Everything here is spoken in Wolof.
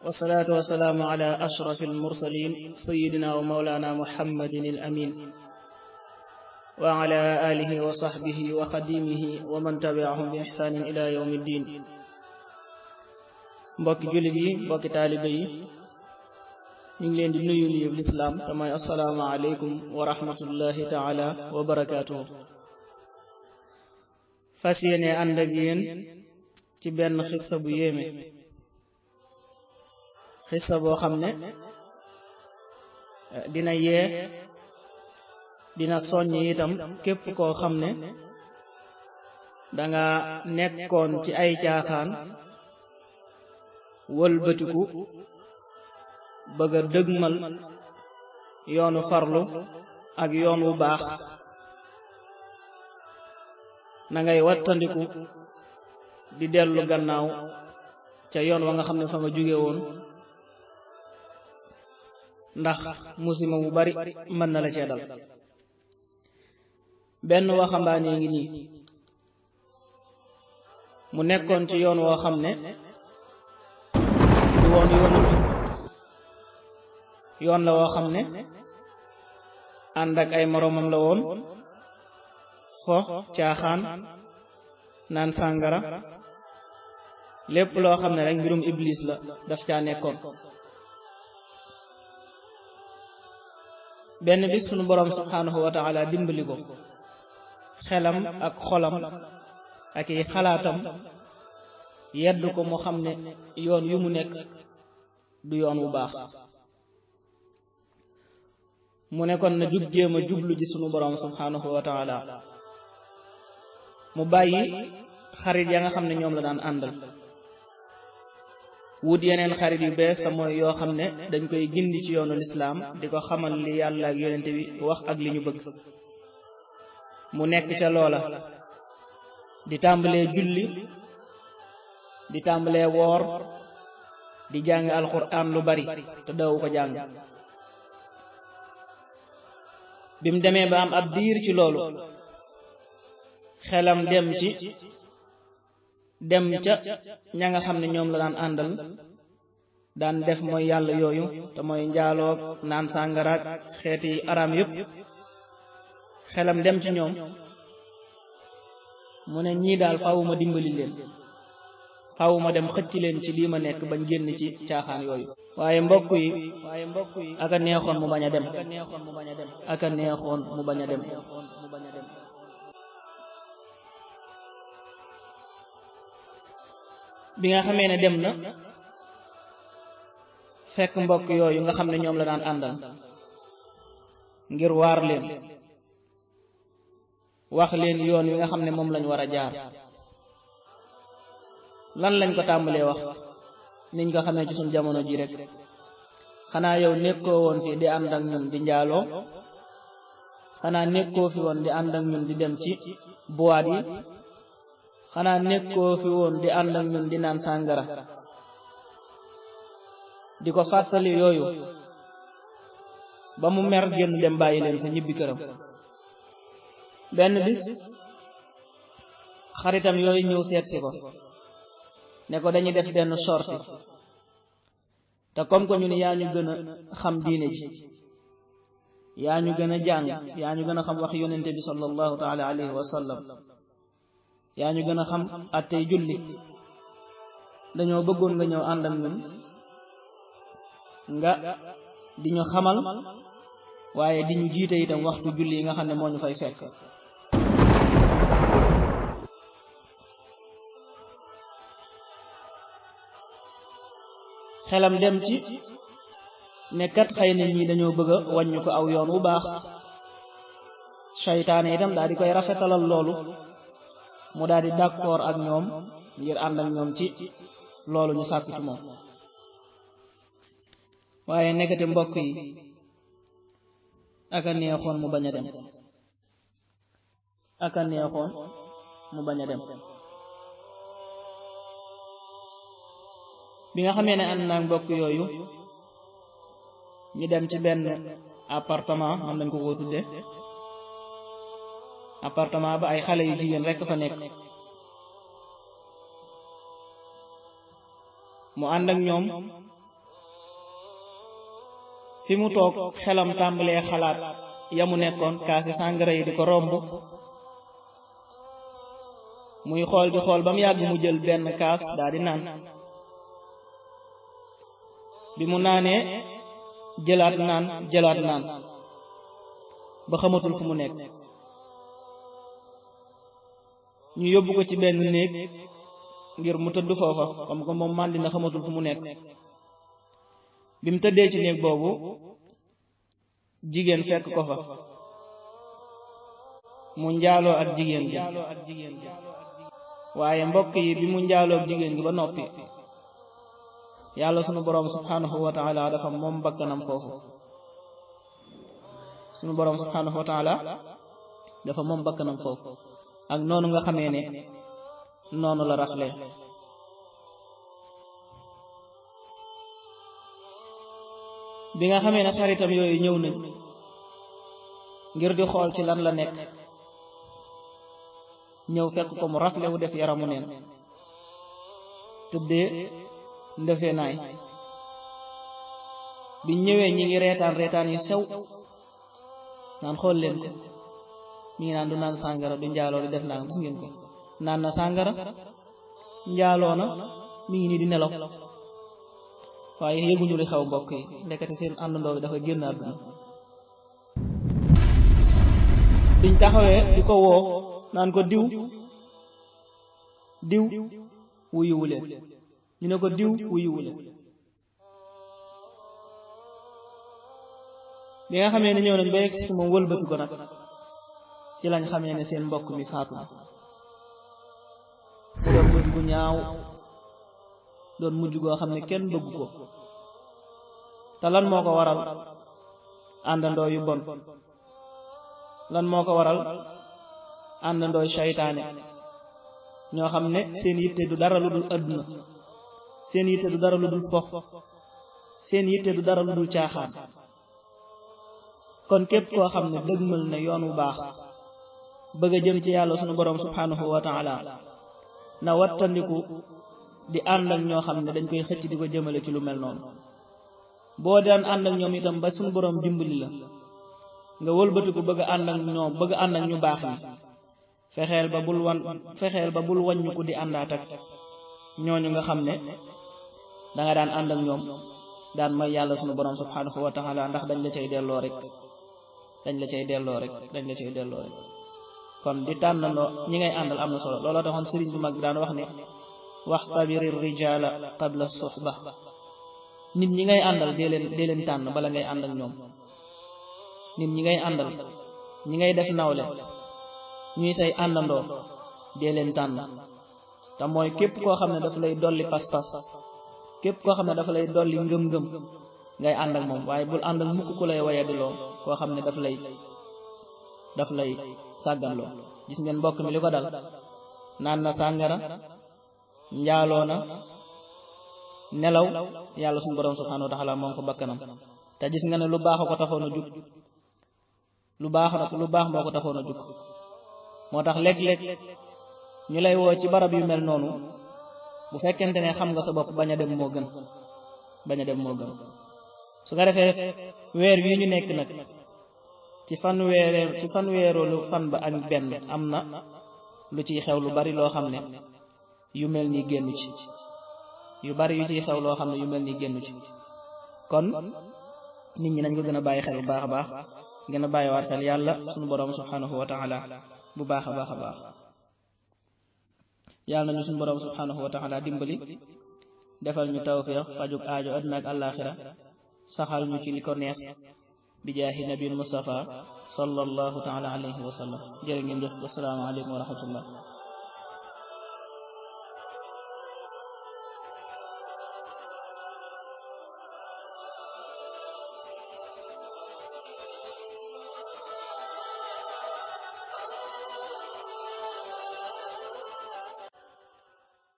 wasalaatu wasalaamu ala ashrafi almursalin sayidina wa mawlana muhammadin al amin wa ala alihi wa sahbihi wa xadimihi wa man tabiahum bi ihsanin ila yawmi ddin. mbokki jullit yi, mbokki taalibe yi, ñu ngi leen di nuyu nuyub lislaam te mooy assalaamu aleykum wa rahmatullahi taala wa barakaatuhu. fas yéene ànd ak yéen ci benn xissa bu yéeme, xissa boo xam ne dina yee, dina soññ itam képp koo xam ne danga nekkoon ci ay caaxaan wëlbatiku bëgg a dëgmal yoonu farlu ak yoon wu baax. na ngay wattandiku di dellu gannaaw ca yoon wa nga xam ne fa nga jóge woon, ndax musiba mu bari mën na la cee dal. benn waxambaane ngi nii mu nekkoon ci yoon woo xam ne du woon yoon la woo xam ne ànd ak ay moroomam la woon, fo, caaxaan, naan sàngara, lépp loo xam ne rek mbirum iblis la daf caa nekkoon. benn bis sunu boroom subhaanahu wa taala dimbali ko, xelam ak xolam ak i xalaatam yedd ko mu xam ne yoon yu mu nekk du yoon wu baax. mu ne kon na jug jéem a jublu ji sunu boroom subhaanahu wa taala, mu bàyyi xarit ya nga xam ne ñoom la daan àndal, wut yeneen xarit yu bees te mooy yoo xam ne dañ koy gindi ci yoonu lislaam, di ko xamal li yàlla ak yonente bi wax ak li ñu bëgg. mu nekk ca loola, di tàmbalee julli, di tàmbalee woor, di jàng alxuraan lu bari te daawu ko jàng. bi mu demee ba am ab diir ci loolu, xelam dem ca ña nga xam ne ñoom la daan àndal, daan def mooy yàlla yooyu te mooy njaaloog, naan sàngaraak, xeeti araam yépp. xelam dem ci ñoom, mu ne ñii daal fawuma dimbali leen, fawuma dem xëcc leen ci lii ma nekk bañ génn ci caaxaan yooyu. waaye mbokk yi aka neexoon mu bañ a dem, aka neexoon mu bañ a dem. bi nga xamee ne dem na, fekk mbokk yooyu nga xam ne ñoom la daan àndal ngir waar leen, wax leen yoon wi nga xam ne moom lañ war a jaar. lan lañ ko tàmbalee wax? niñ ko xamee ci suñ jamono ji rek. xanaa yow nekkoo woon fi di ànd ak ñun di njaaloo? xanaa nekkoo fi woon di ànd ak ñun di dem ci boîte yi? xanaa nekkoo fi woon di ànd ak ñun di naan sàngara? di ko fàttali yooyu ba mu mer génn dem bàyyi leen fa ñibbi këram. benn bis xaritam yooyu ñëw seet si ko, ne ko dañuy def benn sorti, te comme que ñu ne yaa ñu gën a xam diine ji, yaa ñu gën a jàng, yaa ñu gën a xam wax yonente bi sallallahu taala alayhi wa sallam, yaa ñu gën a xam attey julli, dañoo bëggoon nga ñëw ànd ak ñun nga di ñu xamal, waaye di ñu jiite itam waxtu julli yi nga xam ne moo ñu fay fekk. xelam dem ci ne kat xëy na ñii dañoo bëgg a wàññu ko aw yoon wu baax. seytaane itam daal di koy rafetalal loolu, mu daal di d'accord ak ñoom ngir ànd ak ñoom ci loolu ñu sàkku ci moom. waaye nekkati mbokk yi aka neexoon mu bañ a dem, aka neexoon mu bañ a dem. bi nga xamee ne ànd naa mbokk yooyu ñu dem ci benn appartement, am nañ ko ko tudde appartement ba ay xale yu jigéen rekk fa nekk. mu ànd ak ñoom fi mu toog xelam tàmbalee xalaat yamu nekkoon kaasi sàngara yi di ko romb muy xool di xool ba mu yàgg mu jël benn kaas daa di naan bi mu naanee jëlaat naan ba xamatul fu mu nekk ñu yóbbu ko ci benn néeg ngir mu tëdd foofa comme que moom màndi na xamatul fu mu nekk bi mu tëddee ci néeg boobu jigéen fekk ko fa mu njaaloo ak jigéen bi waaye mbokk yi bi mu njaaloo ak jigéen gi ba noppi yàlla sunu boroom subhanahu wa taala dafa moom bakkanam foofu sunu boroom subhanahu wa taala dafa moom bakkanam foofu ak noonu nga xamee ne noonu la raflee bi nga xamee ne xaritam yooyu ñëw nañ ngir di xool ci lan la nekk ñëw fekk ko mu rafle wu def yaramu neen tëddee ndefee naay bi ñëwee ñi ngi reetaan yu sew naan xool leen ko mi ngi naan du naan sàngara du njaaloo di def naa gis ngeen ko naan na sàngara njaaloo na mi ngi nii di nelaw waaye yëguñu li xaw mbokk yi ndekete seen àndandoo bi dafa génn àdduna biñ taxawee di ko woo naan ko diw wuyuwule ñu ne ko diw wuyuwule bi nga xamee ne ñëw nañ ba yegg si moom wëlbati ko nag ci lañ xamee ne seen mbokk mi faatu na mu doon mujj gu ñaaw doon mujj goo xam ne kenn bëgg ko te lan moo ko waral àndandoo yu bon lan moo ko waral àndandoo seytaane ñoo xam ne seen yitte du dara lu dul adduna seen yitte du dara lu dul pox seen yitte du dara lu dul caaxaan kon képp koo xam ne dëgmal na yoon wu baax bëgg a jëm ci yàlla sunu boroom subhanahu wa taala na wattandiku di ànd ak ñoo xam ne dañ koy xëcc di ko jëmale ci lu mel noonu boo daan ànd ak ñoom itam ba sunu boroom dimbali la nga wëlbatiku bëgg a ànd ak ñoom bëgg a ànd ak ñu baax ni fexeel ba bul wàññiku di àndaat ak ñooñu nga xam ne danga daan ànd ak ñoom daan may yàlla sunu boroom subhanahu wa taala ndax dañ la cay delloo rek kon di tànnandoo ñi ngay àndal am na solo looloo taxoon sëriñ bu mag bi daan wax ne waxtabiri rijaala qabla suhba nit ñi ngay àndal dee leen tànn bala ngay ànd ak ñoom nit ñi ngay àndal ñi ngay def nawle ñuy say àndandoo dee leen tànn te mooy képp koo xam ne dafa lay dolli pas-pas képp koo xam ne dafa lay dolli ngëm-ngëm ngay ànd ak moom waaye bul ànd ak mukk ku lay wayadiloo koo xam ne daf lay sàgganloo gis ngeen mbokk mi li ko dal naan na sàngara njaaloo na nelaw yàlla suñu borom subhanahu wa taala moom fa bakkanam te gis nga ne lu baax ko taxoon a jug lu baax moo ko taxoon a jug moo tax léeg-léeg ñu lay woo ci barab yu mel noonu bu fekkente ne xam nga sa bopp bañ a dem moo gën su ko defee weer wi ñu nekk nag ci fanweeroolu fan ba ak benn am na lu ciy xew lu bari loo xam ne yu mel ni génn ci yu bari yu ciy xew loo xam ne yu mel ni génn ci kon nit ñi nañ ko gën a bàyyi xel bu baax a baax gën a bàyyi waat xel yàlla sunu boroom subhanahu wa taala bu baax a baax yàlla nañu sunu boroom subhanahu wa taala dimbali defal ñu tawfiq fajug aajo àddina ak àllaaxira saxal ñu ci li ko neex bi jaahi nabil mustafa sallallahu taala alayhi wa sallam jërë ngeen jëf wassalaamu aleykum wa rahmatullah